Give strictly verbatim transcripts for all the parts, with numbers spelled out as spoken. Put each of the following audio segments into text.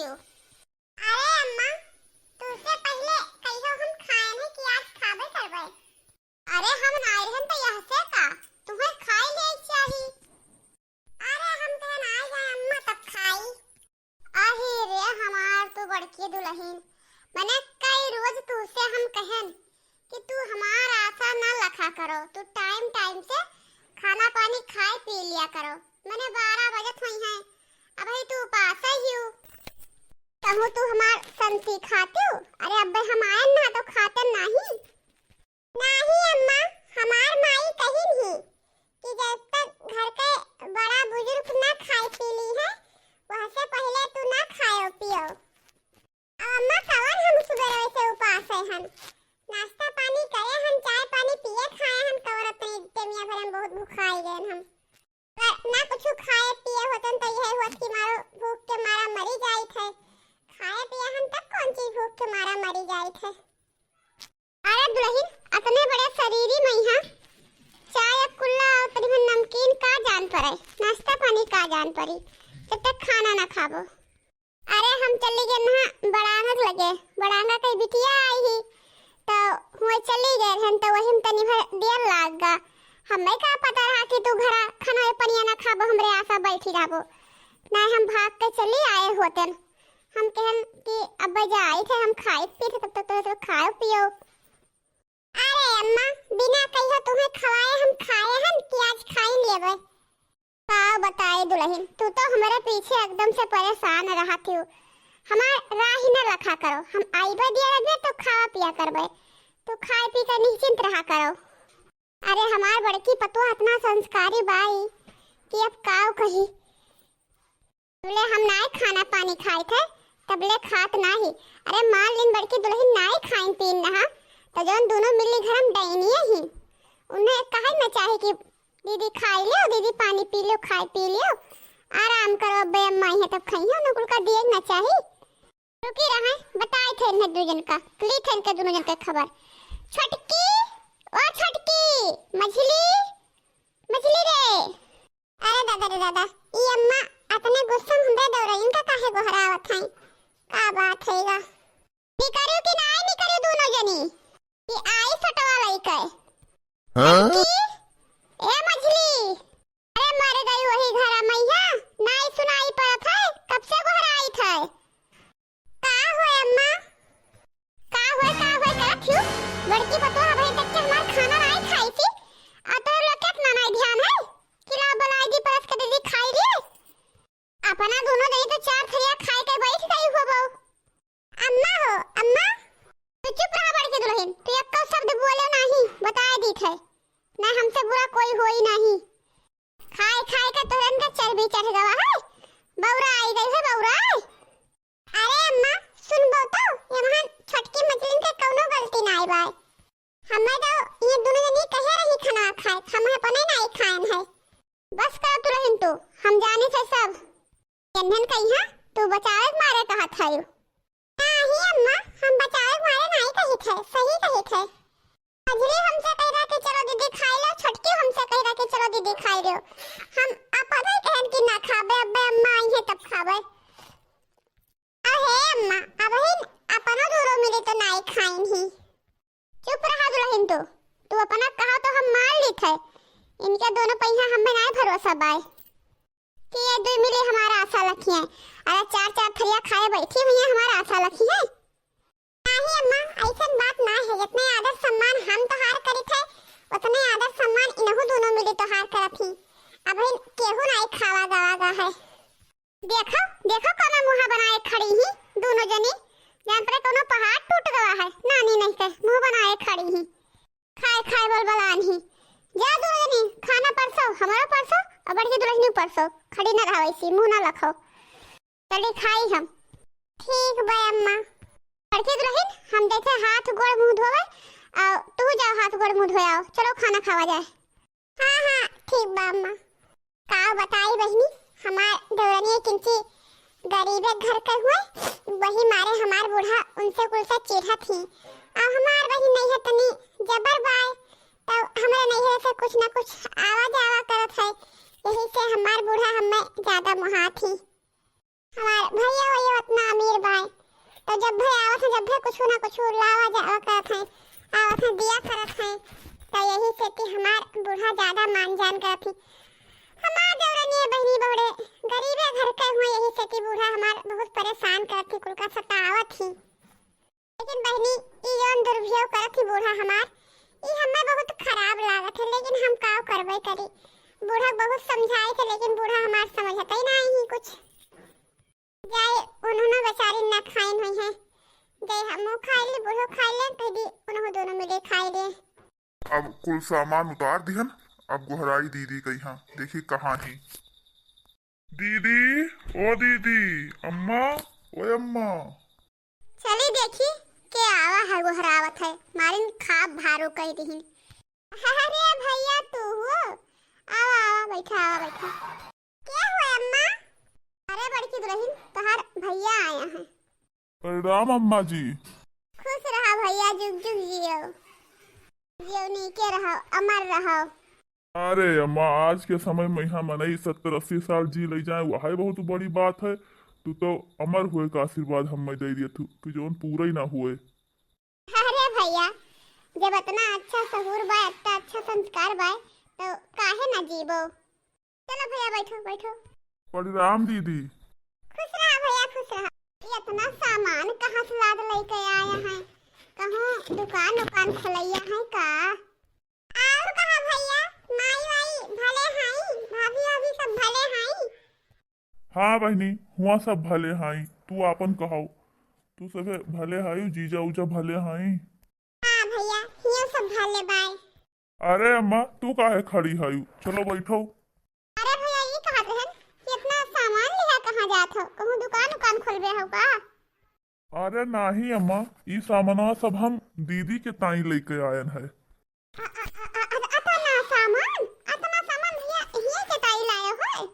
अरे अम्मा, तुहसे पहिले कहियो हम खाएन है कि आज खाबे करबे? अरे हम नाई रहन त यहसे का, तुहें खाई लेई चाही। अरे हम तहन आ जाए अम्मा तब खाई। अही रे हमार तू बड़की दुलहिन, मने कई रोज तुहसे हम कहेन कि तू हमार आसा ना लखा करो, तू टाइम टाइम से खाना पानी खाए पी लिया करो। मने बारह बजत होइहैं, अबही तू उपासे ही हो। कहूँ तू हमार संती खातिउ? अरे अब्बे हम आएन ना तो खातेन नाही। नाही अम्मा, हमार माई कहिन ही कि जब तक घर के बड़ा बुजुर्ग ना खाए पी लीहैं, वहसे पहिले तू ना खायो पियो। अम्मा, कवन हम सुबेरे से उपासे हन? नाश्ता पानी करे हन, चाय पानी पिए खाए हन, कवन अतनी टेमिया भरे में बहुत भुखाई गए हम। अगर ना कुछ खाए पिए होतन त यह होत कि मारो भूख के मारा मरी जाइत है। खाए पिए हन तब कौन चीज भूख के मारा मरी जाइत है। अरे दुलहिन, अतने बड़े शरीरी मइहाँ चाय कुल्ला और तनी भर नमकीन का जान पड़े, नाश्ता पानी का जान पड़ी, जब तक खाना ना खाबो। अरे हम चली गए ना बड़ांगा के लगे, बड़ांगा के बिटिया आई ही, तो हुए चली गए रहन, तो वही में तनी भर देर लाग गा। हमें का पता रहा कि तू घरा खाना पनिया ना खाबो, हमरे आसा बैठी रहबो। ना हम भाग के चली आए होतन। हम कहन कि अब जाई थे, हम खाई पी थे, तब तक तो खाओ पियो। अरे अम्मा, बिना कहियो तुम्हें खवाए हम खाए हन कि आज खाई लेबे? का बताई दुलहिन, तू तो हमरे पीछे एकदम से परेशान रहत हो। हमार राह ही न रखा करो, हम आइबे दिया रखबे तो खावा पिया करबे, तू खाए पी के निश्चिंत रहा करो। अरे हमार बड़की पतोह इतना संस्कारी बाई कि अब काव कही। बोले हम नाय खाना पानी खाई थे, तबले खात नाही। अरे मान लिन बड़की दुलहिन नाय खाइन पीन नहा, तो जौन दोनों मिली घर में डैनिये ही। उन्हें कहे न चाहे कि दीदी खाई लियो, दीदी पानी पी लियो, खाई पी लियो, आराम करो, अब्बे अम्मा आई है तब खाई है, उन्हें कुल का दिए न चाही। रुकी रहे, बताए थे इन्हें दो जन का, ली थे इनके दोनों जन के खबर। छोटकी, ओ छोटकी, मझली, मझली रे। अरे दादा रे दादा, ई अम्मा अतने गुस्सा में हमरे दौरइन का काहे गोहरावत हैं? का बात है गा? निकरियो कि नाय निकरियो दोनों जनी? कि आई सटवा लइके। हाँ? कि, ए मझली, अरे मर गई वही घरा मइया, नाई सुनाई पड़त है, कब से गोहराइत है? का होय अम्मा? का होय, का होय, का थियु? बड़की पतोह अबहीं तक के हमार खाना नाई खाई थी, आ तोर लोग केतना नाई ध्यान है कि ला बनाई दी परस के दीदी खाई लिए। अपना दोनों जनी तो चार थरिया खाए के बैठ गई हो बहू। अम्मा हो, अम्मा। तू चुप रहा बड़की दुलहिन, तू एक्को शब्द बोले नाही, बताए दी थे। ना हमसे बुरा कोई होई नाही। खाए खाए के तोरन के चर्बी चढ़ गवा है, बौरा आई गई है बौरा। अरे अम्मा, सुनबो तो, यमहन छोटकी मझलिन के कौनो गलती नाय बाय। हमें तो ये दोनों जनी कहे रही खाना खाए, हम अपने नाय खाएन है। बस कर दुलहिन तू, हम जानी थे सब। एन्हन कहिया तू बचावे के मारे कहत हयू। नाही अम्मा, हम बचावे के मारे नाय कही थे, सही कही थे। मझली हमसे कह रहा कि चलो दीदी खाई लो, छोटकी हमसे कह रहा कि चलो दीदी खाई लो। हम अपन ही कहन कि ना खाबे, अब्बे अम्मा आई है तब खाबे। अहे अम्मा, अबहिन अपनो दूरो मिली तो नाई खाइन ही। चुप रहा दुलहिन तू, तू अपना कहा तो हम मान ली थे। इनके दोनों पहिया हमें नाई भरोसा बाय कि ये दुई मिली हमारा आसा लखी है। अरे चार चार थरिया खाए बैठी हुई है, हमारा आसा लखी है। नाही अम्मा, ऐसन बात ना है। जितने आदर सम्मान हम तोहार करित है, उतने आदर सम्मान इनहु दोनों मिली तोहार करत ही। अबहिन केहू नाई खावा गवा गा है। देखो, देखो कौनो मुँह बनाए खड़ी ही दोनों जनी, जान पड़े कौनो पहाड़ टूट गवा है। नानी नहीं के मुँह बनाए खड़ी ही, खाए खाए बोल बलान ही। जा दोनों जनी खाना परसो, हमारो परसो और बड़की दुलहिनी परसो, खड़ी न रहो ऐसी, मुँह न लखो। चली खाई हम। ठीक बा अम्मा। बड़की दुलहिन, हम देखे हाथ गोड़ मुँह धोवे, और तू जाओ हाथ गोड़ मुँह धोए आओ। चलो खाना खावा जाए। हाँ, हाँ, ठीक बा अम्मा। का बताई बहिनी, हमार देवरनिया किंची गरीबे घर के हुए, वही मारे हमार बूढ़ा उनसे कुल से चिढ़त ही। अब हमार बहिन नहीं है तनी जबर बाय, तो हमरे नैहरे से कुछ ना कुछ आवा जावा करत है, यही से हमार बूढ़ा हमें ज्यादा मोहात ही। हमार भैया वही उतना अमीर बाय, तो जब भी आवत है, जब भी कुछ ना कुछ लावा जावा करत है, आवत है, दिया करत है, तो यही से कि हमार बूढ़ा ज्यादा मान जान करत ही। हमार देवरनिया बहिनी बहुड़े गरीबे घर के हुए, यही से कि बूढ़ा हमार बहुत परेशान करत ही, कुल का सतावत ही। लेकिन बहिनी, ई जौन दुर्व्यवहार करत ही बूढ़ा हमार, ई हमें बहुत खराब लागत है, लेकिन हम का करबे करी। बूढ़ा बहुत समझाए थे, लेकिन बूढ़ा हमार समझते ही ना ही कुछ। जाए, उन्होंने बेचारी ना खाइन हुई है, जाए हमहू खाए ले, बूढ़ो खाए ले, कह दी उन्हों दोनों मिले खाए ले। अब कुल सामान उतार दिहन, अब गोहराई दीदी कहिया, देखी कहाँ ही। दीदी, ओ दीदी, अम्मा, ओए अम्मा। चली देखी, के आवा है, गोहरावत है, मारिन खाब भारो कह दिहिन। अरे भैया, तू हो? आवा, आवा, बैठा, आवा, बैठा। के हो अम्मा? अरे बड़की दुलहिन, तोहार भैया आया है। प्रणाम अम्मा जी। खुश रहा भैया, जुग जुग जियो, जियो नीके रहो, अमर रहो। अरे अम्मा, आज के समय में यहाँ मनई सत्तर अस्सी साल जी ले जाए, वही बहुत बड़ी बात है। तू तो अमर हुए का आशीर्वाद हमें दे दिया तू कि जौन पूरा ही ना हुए। अरे भैया, जब इतना अच्छा सहूर बा, इतना अच्छा संस्कार बा, तो काहे ना जीबो? चलो भैया, बैठो, बैठो। प्रणाम दीदी। खुश रहा भैया, खुश रहा। ये इतना सामान कहाँ से लाद लेके आया है? कहूँ दुकान उकान खोलैया है का? और कहा भैया, माई वाई भले हाई, भाभी वाभी सब भले हाई? हाँ बहिनी, हुआ सब भले हाई। तू आपन कहो, तू सभे भले हाई, जीजा उजा भले हाई? हाँ भैया, हियो सब भले बाय। अरे अम्मा, तू काहे खड़ी हायू? चलो बैठो। अरे भैया, ई कहत रहन कि इतना सामान लिहा कहाँ जात हो? कहूँ दुकान उकान खोलबे हो का? अरे नाही अम्मा, ई सामानवा सब हम दीदी के ताई लेके आयन है। अ-, अ-, अ-, अ-, अतना सामान, अतना सामान भैया हिये के ताई लाए होय?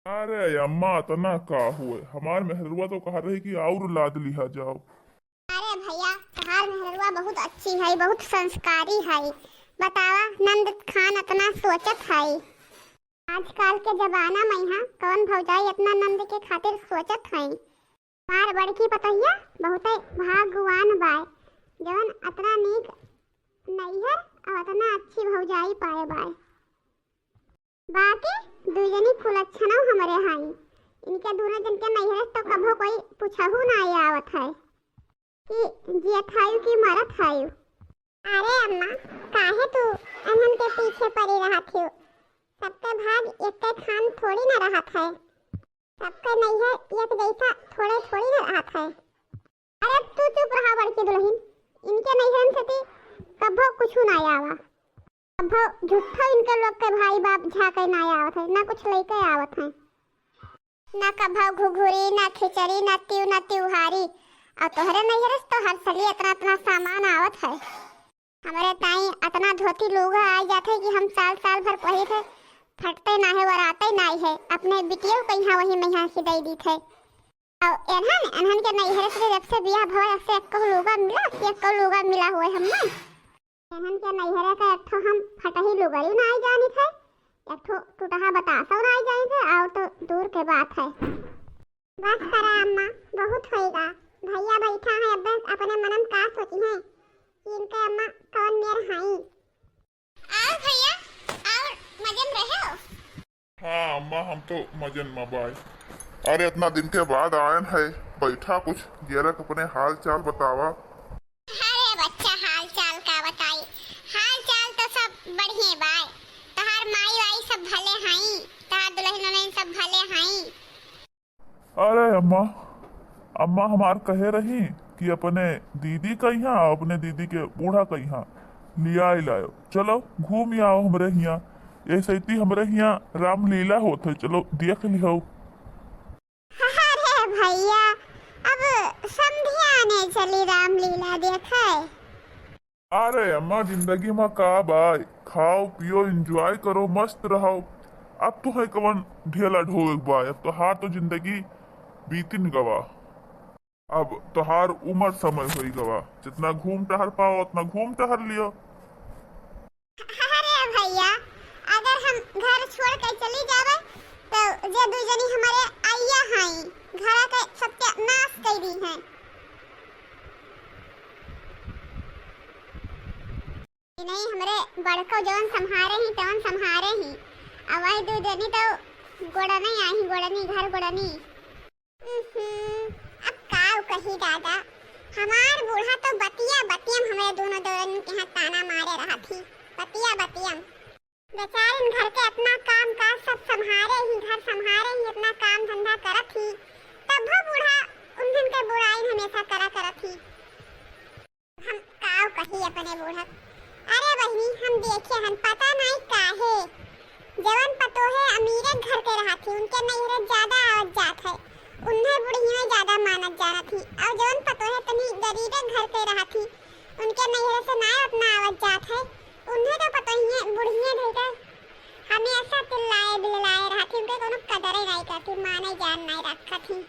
अरे अम्मा, अतना का हुए, हमार मेहरुआ तो कहा रही कि और लाद लिहा जाओ। अरे भैया, तहार मेहरुआ बहुत अच्छी है, बहुत संस्कारी है। बतावा, नंद खान अतना सोचत है। आजकल के जमाना में यहाँ कौन भौजाई इतना नंद के खातिर सोचत है? हमार बड़की पतोहिया बहुते भाग्यवान बाय, जवन अतना नीक नैहर और अतना अच्छी भौजाई पाए बाय। बाकी दुई जनी कुलक्षणो हमरे हाई। इनके दोनों जन के नैहरे तो कभो कोई पूछहू ना आवत है कि जियत हायु कि मरत हायु। अरे अम्मा, काहे तू इन्हन के पीछे पड़ी रहत हो? सबके भाग एक खान थोड़ी ना रहत है। सबके नैहर एक जैसा थोड़े थोड़ी ना रहत है। अरे तू चुप रहा बड़की दुलहिन, इनके नैहरन से ती कभो कुछ ना आवा। कभो झूठो इनके लोग के भाई बाप झाके ना आवत है, ना कुछ लेके आवत है, ना कभो घुघुरी, ना खिचड़ी, ना तिउ, ना तिउहारी। और तोहरे नैहर से तो हर सली इतना इतना सामान आवत है। हमरे ताई अतना धोती लूगा आ जात है कि हम साल साल भर पहिर है, फटते ना है, वराते ना है। अपने बिटियों के यहाँ वही में यहाँ सिलाई दीत है। और एनहन, एनहन के नैहरे से जब से बियाह भवा, जब से एक्को लूगा मिला, कि एक्को लूगा मिला हुए हमें। एनहन के नैहरे का एक ठो हम फटही लुगरी ना आई जानित है, एक ठो टुटहा बतासो ना आई जानित है, और तो दूर के बात है। बस करा अम्मा, बहुत होएगा। भैया बैठा है, अब बस अपने मन में का सोची है कि इनके अम्मा कौन मेर हाई। और भैया, और मजे में रहे हो? हाँ अम्मा, हम तो मजे में बाय। अरे इतना दिन के बाद आयन है, बैठा कुछ जेरक अपने हाल चाल बतावा। अरे बच्चा, हाल चाल का बताई, हाल चाल तो सब बढ़िया बाय। तहार माई वाई सब भले हाई, तहार दुलहिन उलहिन सब भले हाई। अरे अम्मा, अम्मा हमार कहे रही कि अपने दीदी का यहाँ, अपने दीदी के बूढ़ा का यहाँ लियाई लायो। चलो घूम आओ हमरे हियाँ। ये सैती हमरे हियाँ रामलीला होत है, चलो देख लिहो। अरे भैया, अब समधिया ने चली रामलीला देखे। अरे अम्मा, जिंदगी में का बाय, खाओ पियो, enjoy करो, मस्त रहो। अब तुहे कवन ढेला ढोवे के बाय, अब तोहार तो जिंदगी बीतिन गवा। अब तोहार उम्र समय होई गवा, जितना घूम टहर पाओ उतना घूम टहर लियो। अरे भैया, अगर हम घर छोड़ के चली जावे तो जे दुई जनी हमारे आइया हाई, घर कई दी हैं। नहीं, हमरे बड़को जवन संभारे ही, तवन संभारे ही। अब वही दू जनी तो गोड़नी आई, गोड़नी, घर गोड़नी। उहुं, अब काउ कही दादा, हमार बूढ़ा तो बतिया बतिया में हमरे दोनों देवरन के यहाँ ताना मारे रहत ही, बतिया बतिया में। बेचारिन घर के इतना काम काज सब संभारे ही, घर संभारे ही, इतना काम धंधा करत ही, तब वो बूढ़ा उन्हन के बुराई हमेशा करा करत ही। हम काउ कही अपने बूढ़ा। अरे बहिनी, हम देखे हन, पता नहीं काहे जवन पतोहे अमीरे घर के रहत ही, उनके नैहरे ज्यादा आवत जात है, उन्हें बुढ़िया ज्यादा मानत जानत ही, और जवन पतोहे तनी गरीबे घर के रहत ही, उनके नैहरे से ना उतना आवत जात है, उन्हें तो पतोहिए बुढ़िए धई के हमेशा तिल्लाए बिल्लाए रहत ही, उनके कोनो कदरे नहीं करती, माने जान नहीं रखत ही,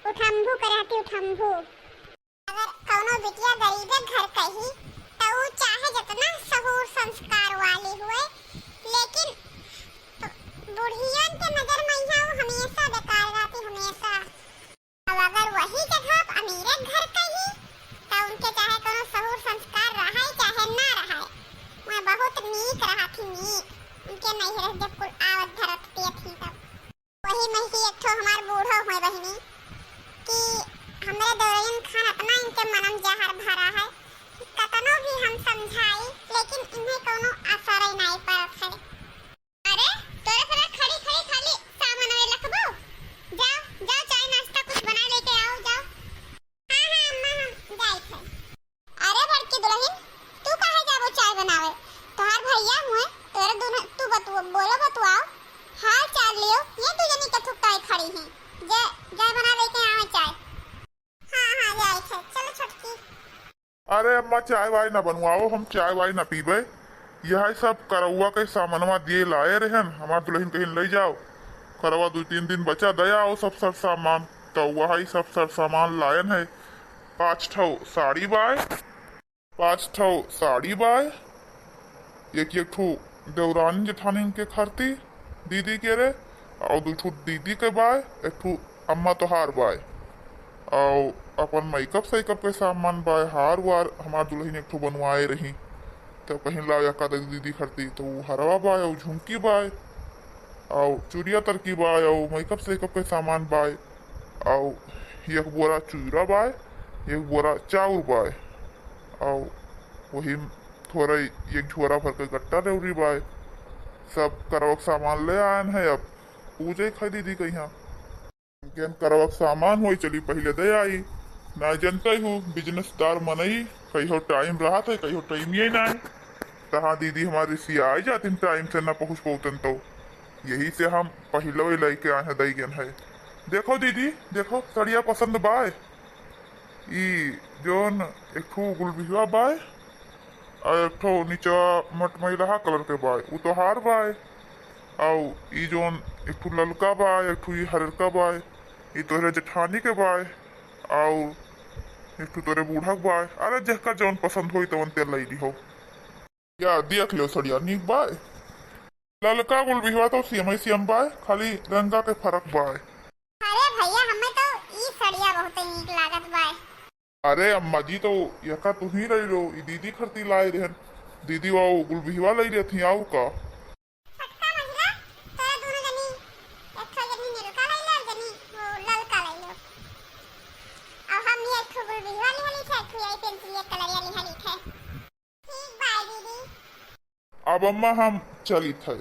उठम्भू के रहती, उठम्भू। अगर कौनो बिटिया गरीबे घर कही, त ऊ चाहे जितना सहूर संस्कार वाली हुए, लेकिन बुढ़ियन के नजर में यहाँ ऊ हमेशा बेकार रहती, हमेशा। अब अगर वही जगह आप अमीरे घर कही, त उनके चाहे कौनो सहूर संस्कार रहे, चाहे ना रहे, वह बहुत नीक रहती, नीक। उनके नैहरे जब कुल आवत धरत थी तब। वही में ही एक ठो हमार बूढ़ो हुए बहिनी कि हमरे दौरैयन खान अपना इनके मनम जहर भरा है कि कतनो भी हम समझाई, लेकिन इन्हें कौनो असर ही नहीं पड़त है। अरे, तोरे सरा खड़ी खड़ी खाली सामान में लखबो? जाओ, जाओ, चाय नाश्ता कुछ बना लेके आओ, जाओ। हाँ, हाँ, अम्मा, हम जाइत है। अरे बड़की दुलहिन, तू काहे जाबो चाय बनावे? तोहार भैया हुए, तोरे दुनो, तू बतुआ, बोलो बतुआओ, हाल चाल लियो, ये दू जनी के थुकताई खड़ी हैं। जा, जा बना लेके आवे चाय। हाँ, हाँ, जाए छे। चलो छोटकी। अरे अम्मा, चाय वाय ना बनवाओ, हम चाय वाय ना पीबे। यह सब करौआ के सामनवा दिए लाए रहन, हमार दुलहिन कहिन ले जाओ, करवा दू तीन दिन बचा दया आओ सब सर सामान, तो वही सब सर सामान लायन है। पाँच ठो साड़ी बाय, पाँच ठो साड़ी बाय, एक एक ठो देवरानी जेठानी के खरती दीदी के रे, और दू ठो दीदी के बाय, एक ठो अम्मा तोहार बाय, और अपन मेकअप सेकअप के सामान बाय, हार वार हमार दुलहिन एक ठो बनवाए रही, तो कहिन लाओ या का दे दीदी खरती, तो वो हरवा बाय और झुमकी बाय और चूड़िया तरकी बाय और मेकअप सेकअप के सामान बाय। आउ एक बोरा चूरा बाय, एक बोरा चाउर बाय, आउ वही थोड़ा एक झोरा भर के गट्टा रेवड़ी बाय। सब करवक सामान ले आयन है, अब पूजे खाई दीदी कहिया। जेन करवक सामान होई चली पहिले दे आई। ना जनते हूँ, बिजनेसदार मनई कहियो टाइम रहत है, कहियो टाइम ये ना है। तहाँ दीदी हमारी सियाई जातिन टाइम से ना पहुँच पौतन तो। यही से हम पहिलवे लइके आए हैं दइगन है। देखो दीदी, देखो सड़िया पसंद बाय। ई जोन एक ठो गुलबिहवा बाय, और एक ठो नीचा मटमैलहा कलर के बाय, उ तोहार बाय। और ई जोन एक ठो ललका बाय, एक ठो ई हरका बाय, ई तोहरे जेठानी के बाय। और एक ठो तोरे बूढ़ा के बाय। अरे जेहका जौन पसंद होई तवन ते लई लिहो। या देख लो सड़िया नीक बाय। ललका गुलबिहवा तो सेम ही सेम बाय, खाली रंगा के फर्क बाय। अरे भैया, हमें तो ई सड़िया बहुत नीक लागत बाय। अरे अम्मा जी, तो यका तू ही रही लो, ई दीदी खरती लाए रहन। दीदी वा गुलबिहवा लई रहती, और का? छोटका मझिला, तोरा दोनों जनी, एक ठो जनी नीलका लई लो, जनी वो ललका लई लो। और हम ये एक ठो गुलबिहवा लिहा ली थे, एक ठो यही पेंसिल ये कलरिया लिहा ली थे। ठीक बाय दीदी। अब अम्मा हम चलित है।